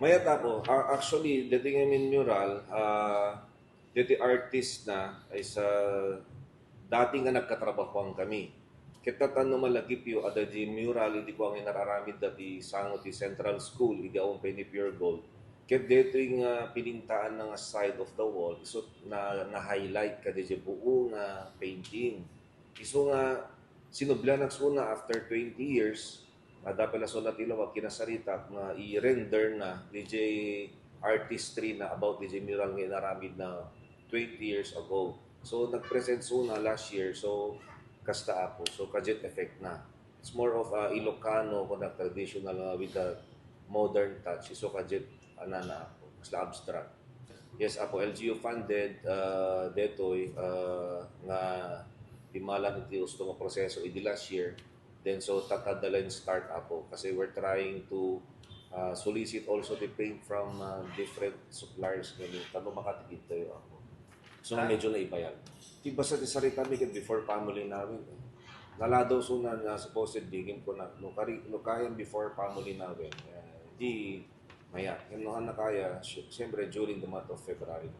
Maya tapo, actually, dating amin mural, dati artist na ay sa dating nga nagkatrabahoan kami. Kita tanong malagip yung ada di mural, hindi ko ang inararamid dati sango ti Central School, hindi akong penny pure gold. Ket dito yung pinintaan ng side of the wall, iso na-highlight ka di buo nga painting. Iso nga, sinublan nagsuna after 20 years, dapat na sunat ilo wag kinasarita nga i-render na DJ artistry na about DJ mural nga inaramid na 20 years ago. So nag-present suna last year, so kasta ako. So kajet effect na. It's more of Ilocano kung traditional with the modern touch. So kajet anana ako. Mas abstract. Yes, ako LGU funded detoy nga himala niti gusto nga proseso idi last year. Then so tatadala yung start ako kasi we're trying to solicit also the paint from different suppliers ngayon. Tano makatigit tayo ako. So medyo naibayag. Di ba sa tisarita mi before family namin eh. Naladaw suna na supposed digin ko na no kaya before family namin. Di maya. Yung na kaya, siyempre during the month of February.